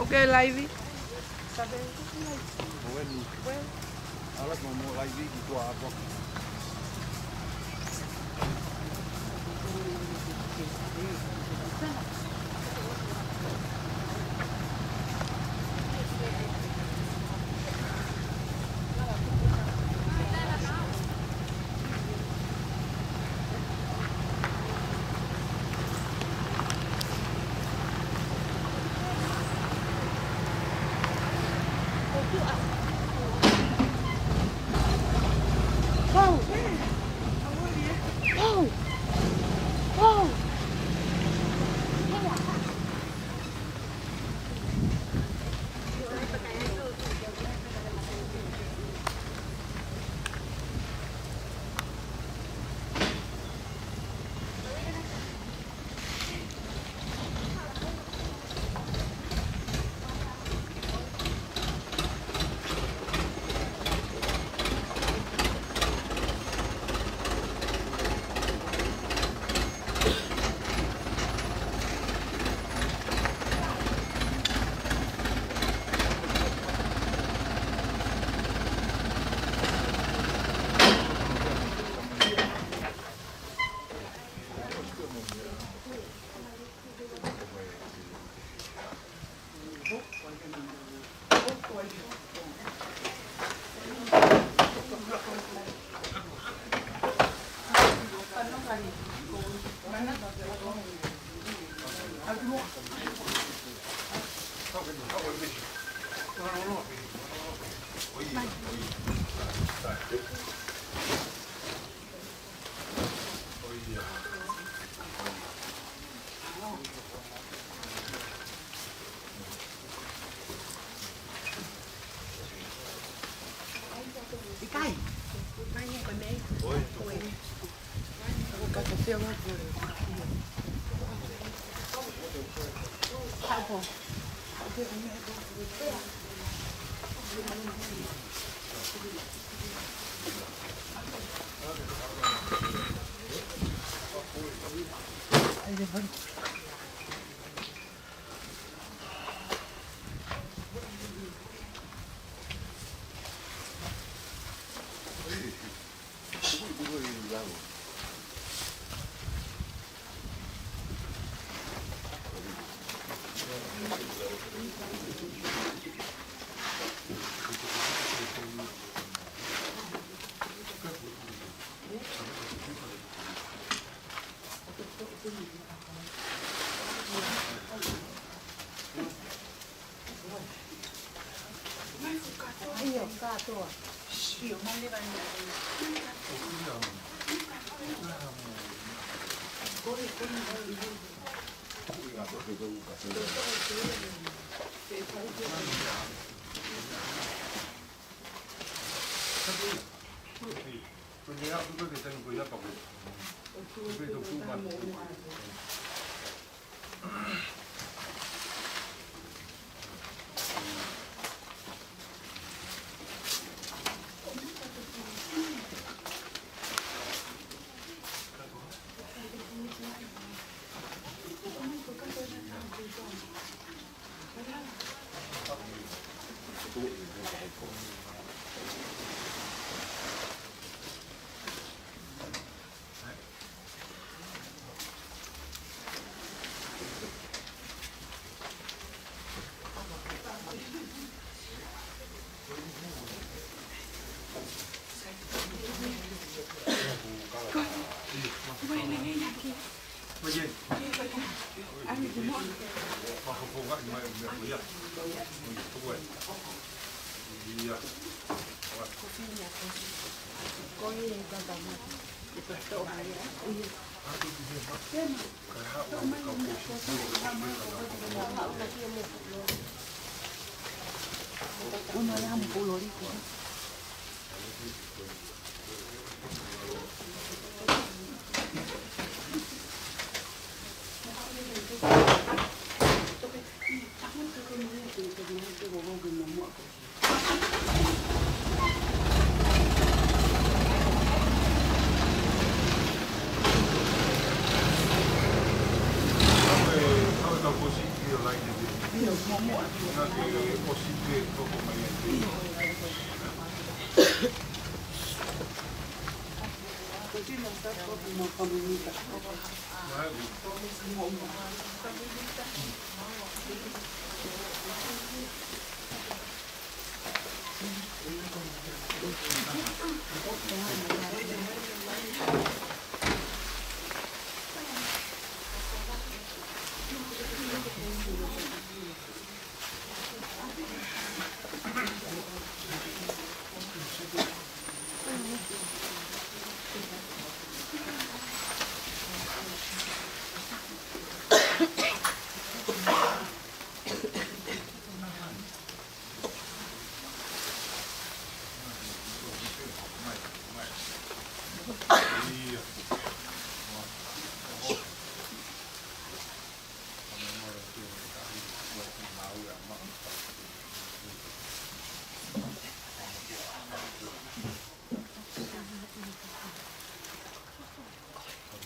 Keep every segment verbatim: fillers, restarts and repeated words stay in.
Ke laivi. Sabe, ko e laivi. Ko eni. Ko e. Ala ko mo laivi ki tua ako.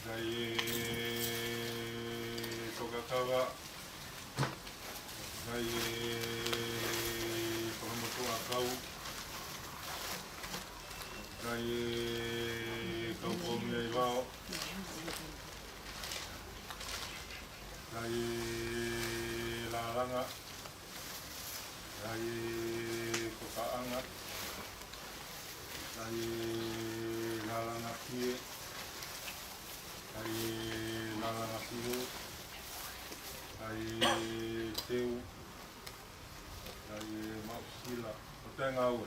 Kai e Tokakava, kai e Fakamotu ʻAkau, kai e Kaukaumi ʻAivao, kai e Lalanga, kai e Kokaʻanga, kai e Lalanga Kie, kai e Lalanga Fiu, kai e Teu, kai e Maʻusila, ʻo Tengaue.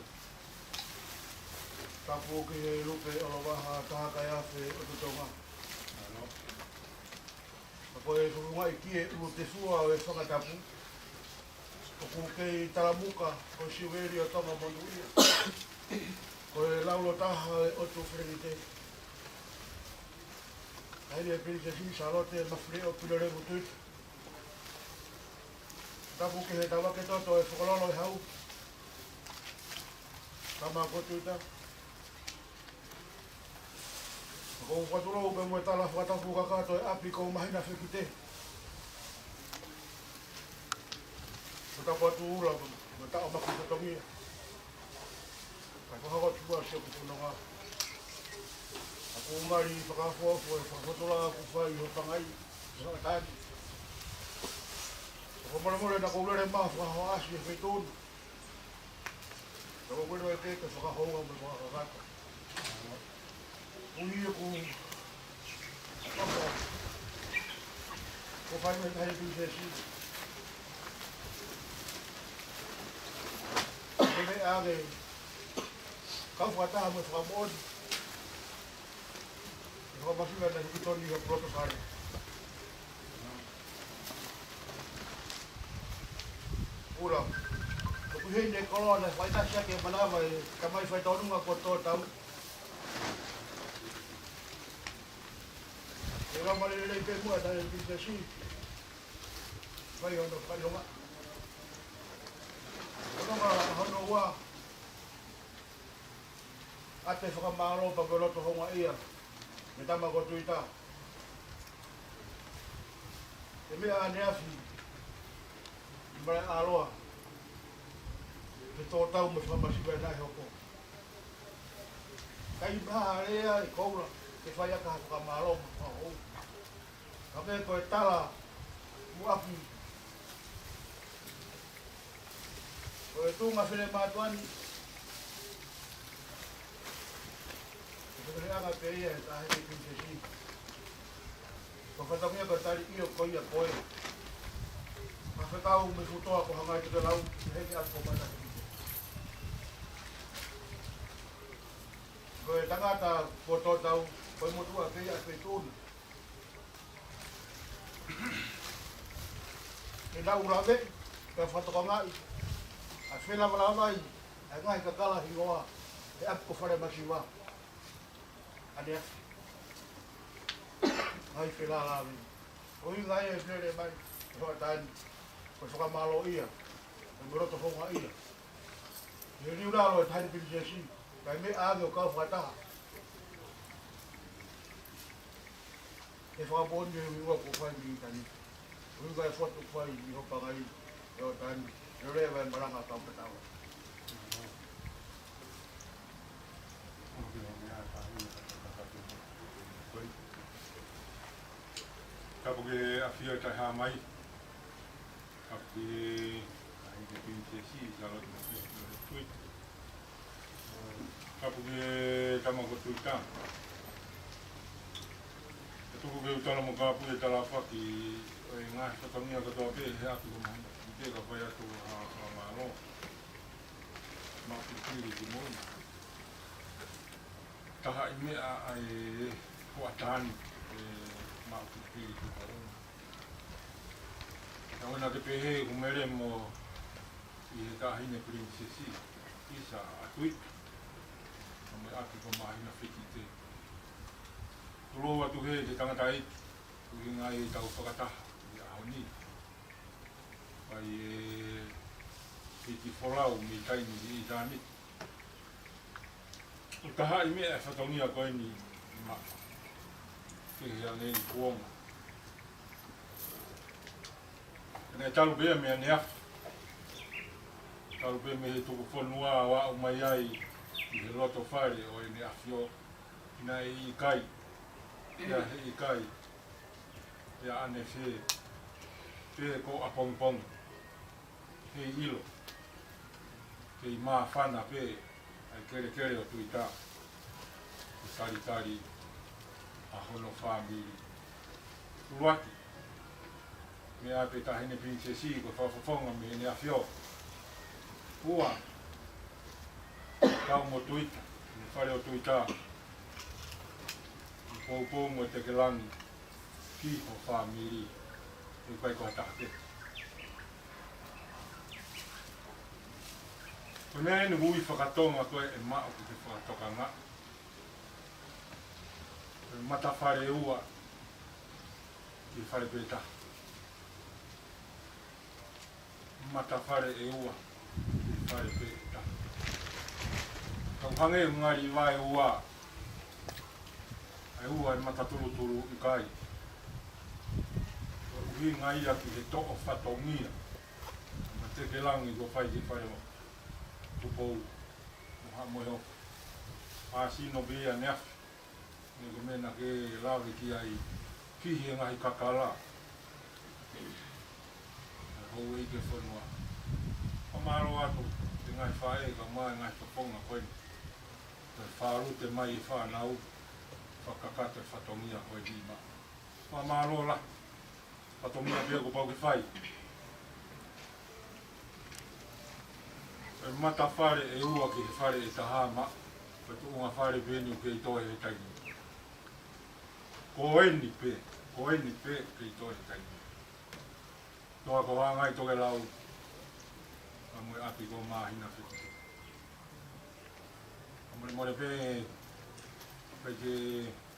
Tapu ki he Lupe ʻo Lovaha, taha kai afe ʻo Tutonga. Ano. Ka ko e fofonga ʻi kie ʻulu te fua ʻo e fanga tapu. ʻOku kei talamuka ko e siuveli ʻo Tonga monūʻia. Ko e laulo taha e ʻotu Felengite. Kae ʻi ai e Pilinisesi Sālote Mafileʻo Pilolevu Tuita. Tapu ki he tavake toto e Fokololo e Hau. Tama ko Tuita. Ko u fakatulou pē mo e tala fakatapu kakato e ʻapi ko Mahina Fekite. Ko tapu atu ula mo e taʻo maki fatongia. Ka ko hako tua sio ki fononga. Ka ko u mali fakafofu e fakafotula ku fai ho pangai. Ho tani. Ko molemole na ko u lele ma fakahoasi e feitonu. Ka ko u lele ke ke fakahoua mo fakakakato. Ui e ku. Ko fai mai tahi Pilinisesi. Ko me age. Kau fakataha mo fakamoʻoni. Ko masiva na hiki toni ha puloto sale. Ula. Ko ku hei ne kolo na faitasi ake manava e kamai faitonunga ko tō tau. E rama lelei pē mua tahi Pilinisesi. Fai hono fai honga. Hono ma hono ua. ʻA e fakamālō pea mo e loto houngaʻia, mei he tama ko Tuita. He meʻa ʻaneafi, ʻi Malaeʻāloa, ke tō tau mo e fakamasiva naʻe hoko. Kai maha lea ʻi koula, ke fai ʻaki ha fakamālō mo e fakahou. Ka me ko e tala, muʻaki. Ko e tuʻunga fele mātuʻa ni. Ko e fele anga pē ia he tahe ki Pilinisesi. Ko fatongia ko tali io ko ia ko e. Ka fekau me futoa ko hangai te ke lau, he ke atu ko mata ki. Ko e tangata ko tō tau, ko e motuʻa pē ia pē tonu. Ke nau lave, ke fakatokangaʻi, ʻa e felavalavai, ʻa e ngaahi kakala hingoa, he ʻapi ko Falemasiva. ʻAneafi. Ngaahi felavalavai. ʻUhinga ia e lele mai, e hoʻatā ni, ko e fakamālōʻia, ko e loto houngaʻia. He liu lalo e tahi Pilinisesi, kai meʻa ange ʻo kau fakataha. He fakamoʻoni e ua ko fai mi tani. Ui vai fotu fai ni ho pangai, ʻio tani, ʻio leva e malanga tau petawa. Tapu ki he ʻAfio ʻi Taihāmai. Tapu ki he Taʻahine Pilinisesi Sālote Masiasi Tuʻipuleʻanga. Tapu ki he tama ko Tuita. Ka tuku ke u tala mo kāpui e talafaki ʻo e ngaahi fatongia kotoa pē he ʻapi ko Mahina Fekite, ka fai atu ha fakamālō maʻu pili ki moʻoni. Taha ʻi meʻa ʻa e hoʻatā ni ʻe maʻu pili ki moʻoni. Naʻa ku ʻoua naʻa ke pehē ʻeku melemo ʻi he Taʻahine Pilinisesi ʻIsa ʻa Tuita, ʻa e ʻapi ko Mahina Fekite. Tulou atu he te tangataʻeiki, ʻuhinga ʻi heʻetau fakataha ʻi he ʻaho ni. Fai e piti folau mei taimi ʻi ʻitāniti. ʻOku taha ʻi meʻa e fatongia ko eni maʻa ke he ange i kuonga. Naʻe talu pē ia mei ʻaneafi. Talu pē mei he tuku fonua ʻo aʻu mai ai ʻi he loto fale ʻo ʻEne ʻAfio. Naʻe ʻikai, ia he ʻikai, ia ʻanefē, pe ko ʻapongipongi. Kei ʻilo, kei māfana pē ʻa e kelekele ʻo Tuita, ʻo talitali ʻa hono fāmili. ʻUluaki, meʻa pē Taʻahine Pilinisesi ko e fakafofonga mei heʻene ʻAfio. Ua, kau mo Tuita, ʻi he fale ʻo Tuita, ʻi he poupou mo e tekelangi ki ho fāmili, ʻikai ko ha taha pē. Ko e meʻa eni ʻoku ui fakatonga ko ē ʻe maʻu ki he fakatokanga. Ko e matafale ʻe ua ki he fale pē ʻe taha. Matafale ʻe ua ki he fale pē ʻe taha. Ka ʻoku hangē ʻoku ngali vaeua. ʻA e ua e matatulutulu ʻikai. Ko e ʻuhinga ia ki he toʻo fatongia. Mo e tekelangi kuo fai ki he fale ʻo Tupou mo Haʻa Moheofo. Pāsino pē ia ʻaneafi. Neongo e meʻa naʻa ke lave ki ai, ki he ngaahi kakala. Houʻeiki e fonua. Fakamālō atu ki he ngaahi faʻē kae ʻumaʻā e ngaahi fofonga ko eni. Ko e fālute mai e fānau, fakakakato e fatongia ko eni maʻa. Fakamālō lahi. Fatongia pē ia kuo pau ke fai. Ko e matafale ʻe ua ki he fale ʻe taha maʻa. Ko e tuʻunga fale pē eni ʻoku kei toe he taimi. Ko eni pē, ko eni pē kei toe he taimi. Toa ko Hangai Tokelau, kae ʻumaʻā e ʻapi ko Mahina Fekite. Kae molemole pē, pea ke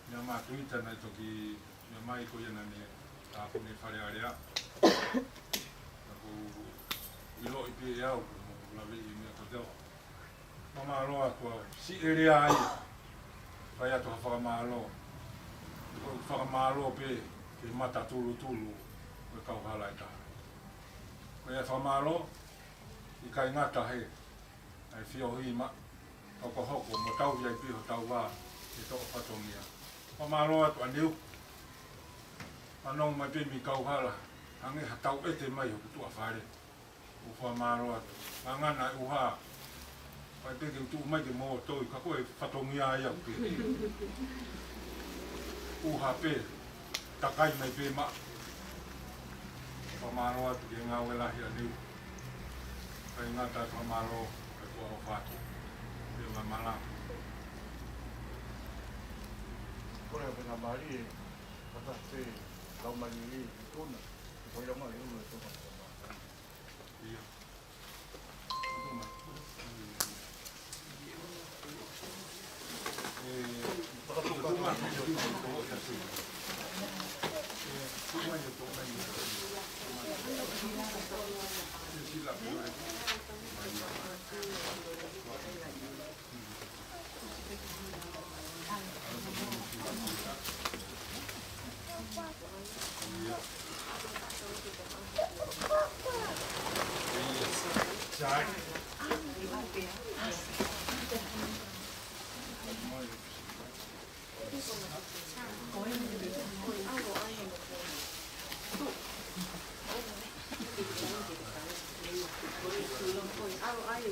meʻa mai Tuita naʻe toki meʻa mai ko ia naʻa ne tāpuni e Fale Alea. Ka ʻoku ou ʻiloʻi pē ʻe au, ʻoku mou laveʻi e meʻa kotoa. Fakamālō atu au, siʻi lea ia. Fai atu ha fakamālō. Ko e fakamālō pē ki he matatulutulu ʻo e kauhala ʻe taha. Ko ia fakamālō, ʻikai ngata he ʻa e feohi maʻa, hokohoko mo tauhi ai pē hotau vā he toʻo fatongia. Fakamālō atu ʻaneuhu. Fanongo mai pē mei kauhala, hangē ha tauʻete mai hoku tuʻa fale. ʻOku ou fakamālō atu. Ngangana e ʻuha. Fai pē ke u tuʻu mai ke mou toi, ka ko e fatongia ia ʻoku pehē. ʻUha pē, takai mai pē maʻa. Fakamālō atu ki he ngāue lahi ʻaneuhu. ʻIkai ngata ai e fakamālō, kae ʻofa atu. Pea ma mala. Kole pē ngā mālie, kata pē, lau mālie, i tuna, i koi lau mālie, ulu e tuna. Ia. Ko e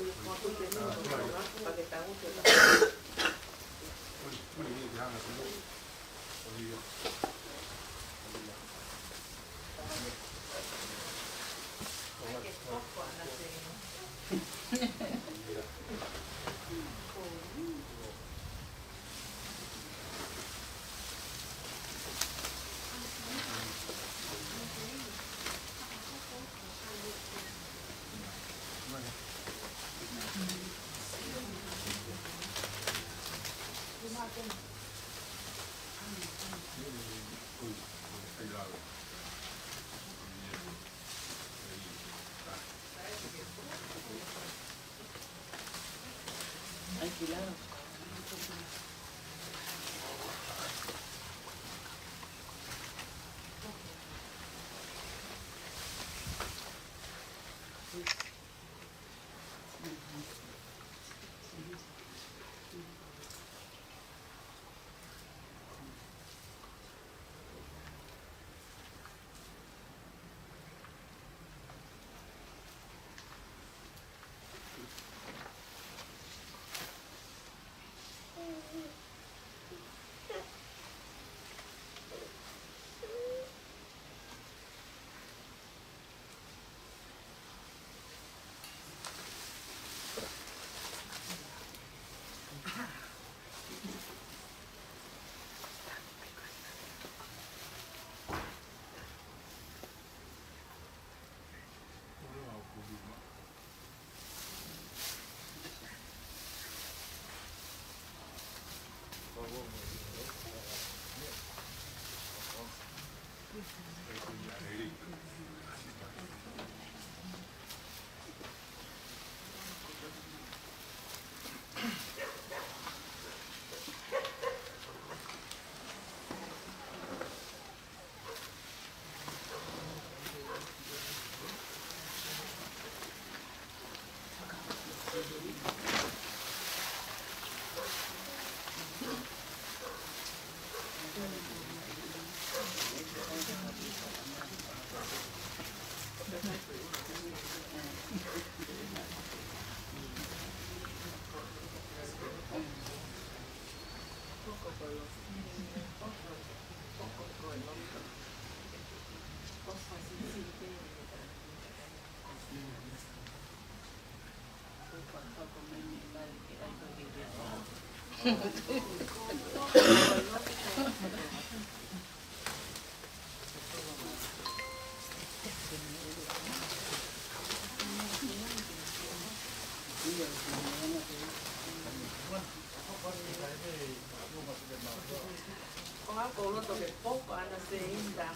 hā ʻoku loto ke poko ʻana se inda.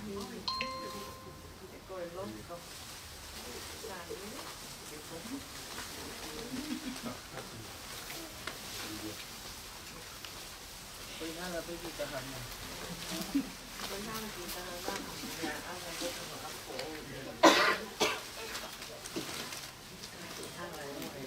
Ko e loto. Sani, ke poko. Ko e hala pē ki Kahana. Ko e hala ki Kahana, meʻa ʻana ko e kama ako. Ko e hala e moe.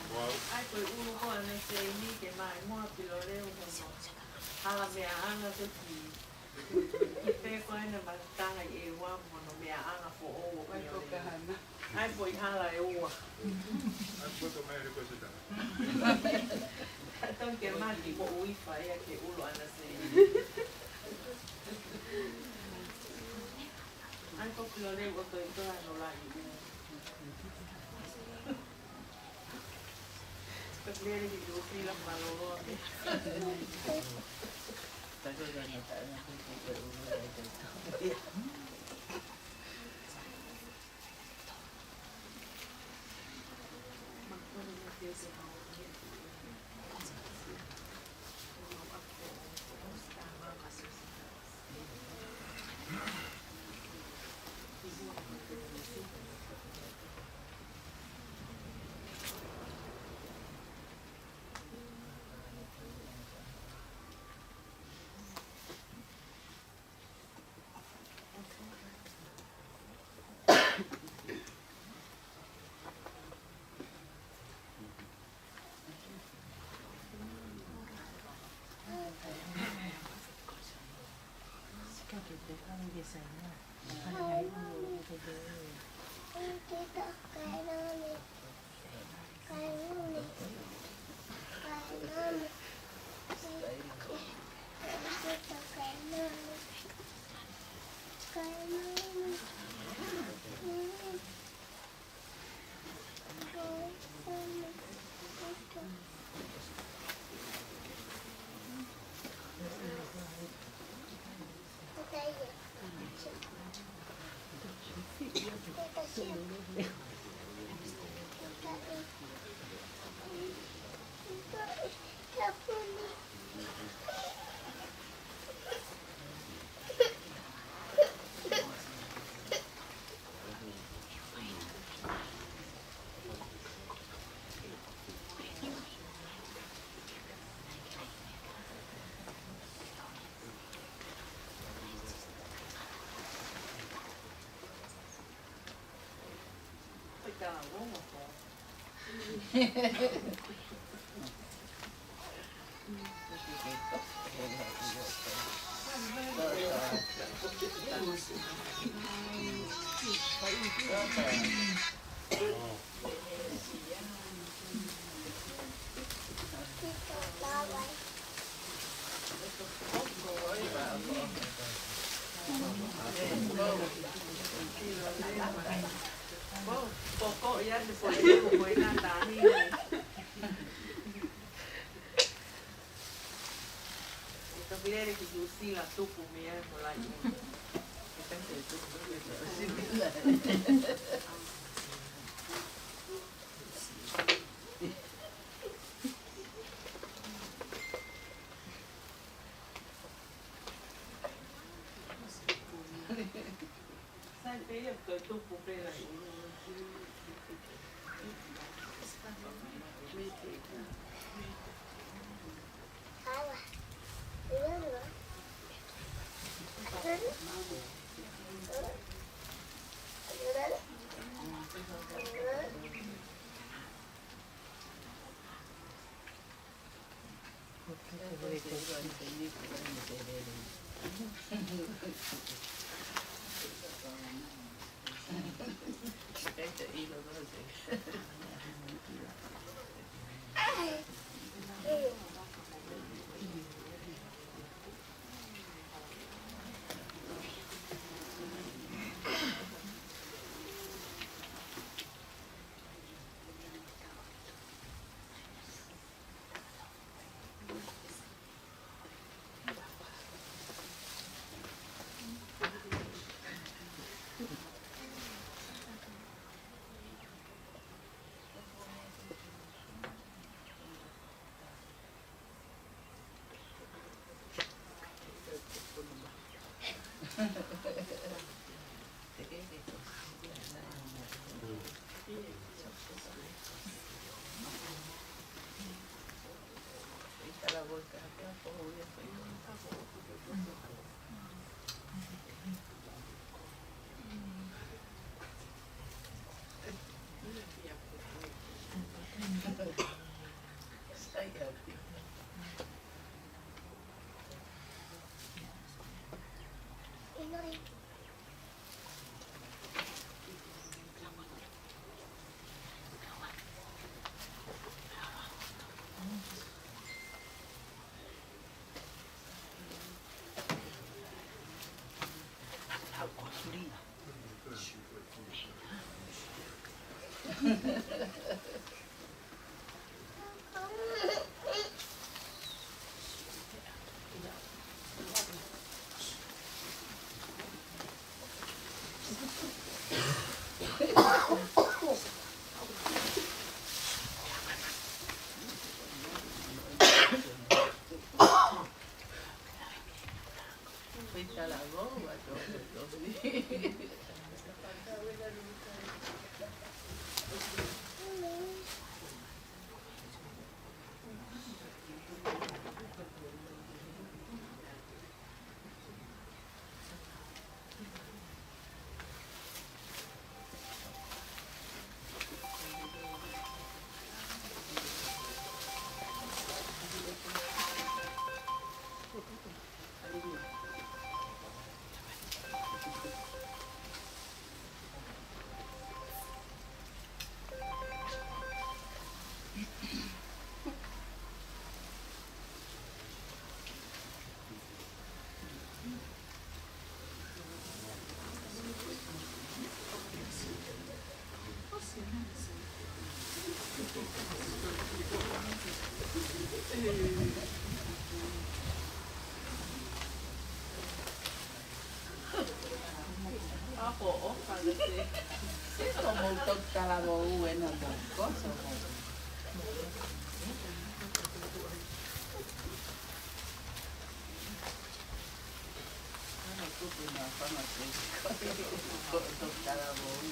ʻUlu, ʻai ko e ʻulu ko ʻana se ini ke maʻimoa Piloleu hono hala meʻa ʻana ko ē ki. Pea ko ʻene matanga ʻi ʻEua mo hono meʻa ʻana foʻou ʻo Piloleu. ʻAi ko e hala ʻe ua. ʻAi ko e tau mai re ko e tau. Tau ke mati mo ui fai ʻa ke ʻulu ʻana se ini. ʻAi ko Piloleu ʻo toe toe ano lahi ʻulu. Ka Piloleu ki ʻulu fila malolo ake. Ako, o, kalate. Siko mo toki talavou ena mo koso mo. Ano tuku na fana se. Ko toki talavou.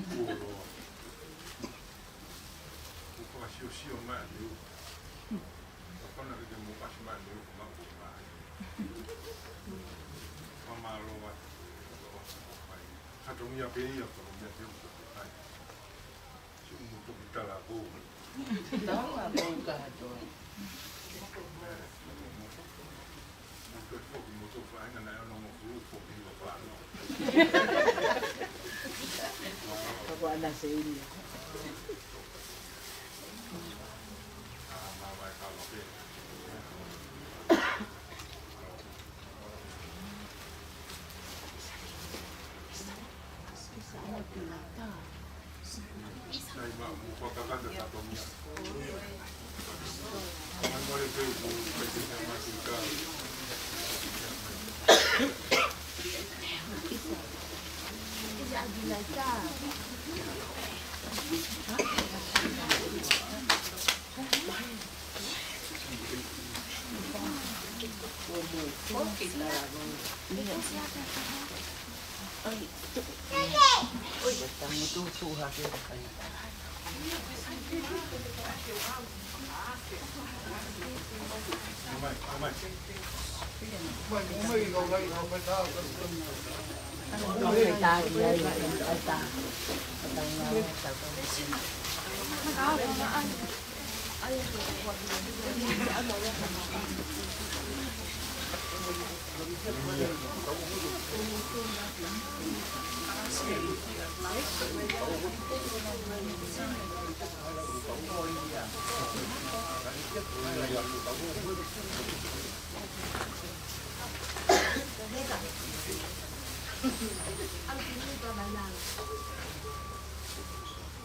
Kuo loa. Kuo fakasiosio mai ʻa Leu. Kapau naʻe ʻikai ke mou ʻasi mai ʻa Leu, ko maʻu ko mai. Fakamālō atu. Fatongia pē ia, fatongia pē ia, fatongia. Siʻi mo toki tala ko. Tala ko kātoa. Mo toki foki mo toki faʻahinga naʻe ono ngofulu foki ua fānau. Ka ko ana se ini.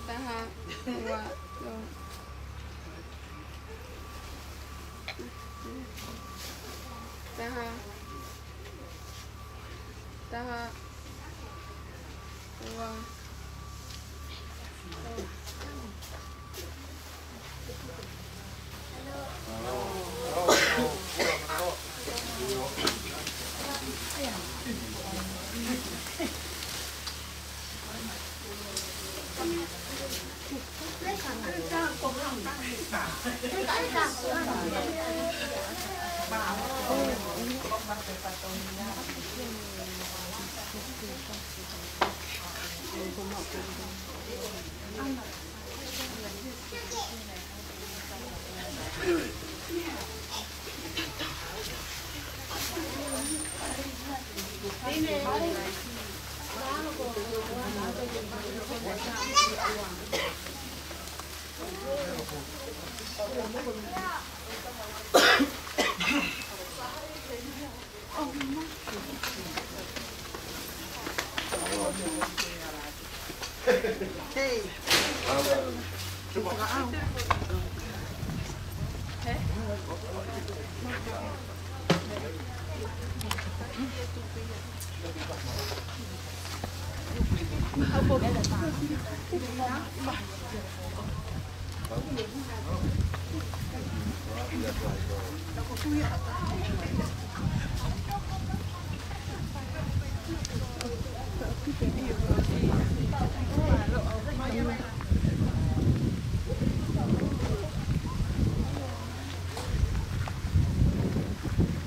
Taha, ua, tolu. Taha. Taha. Ua.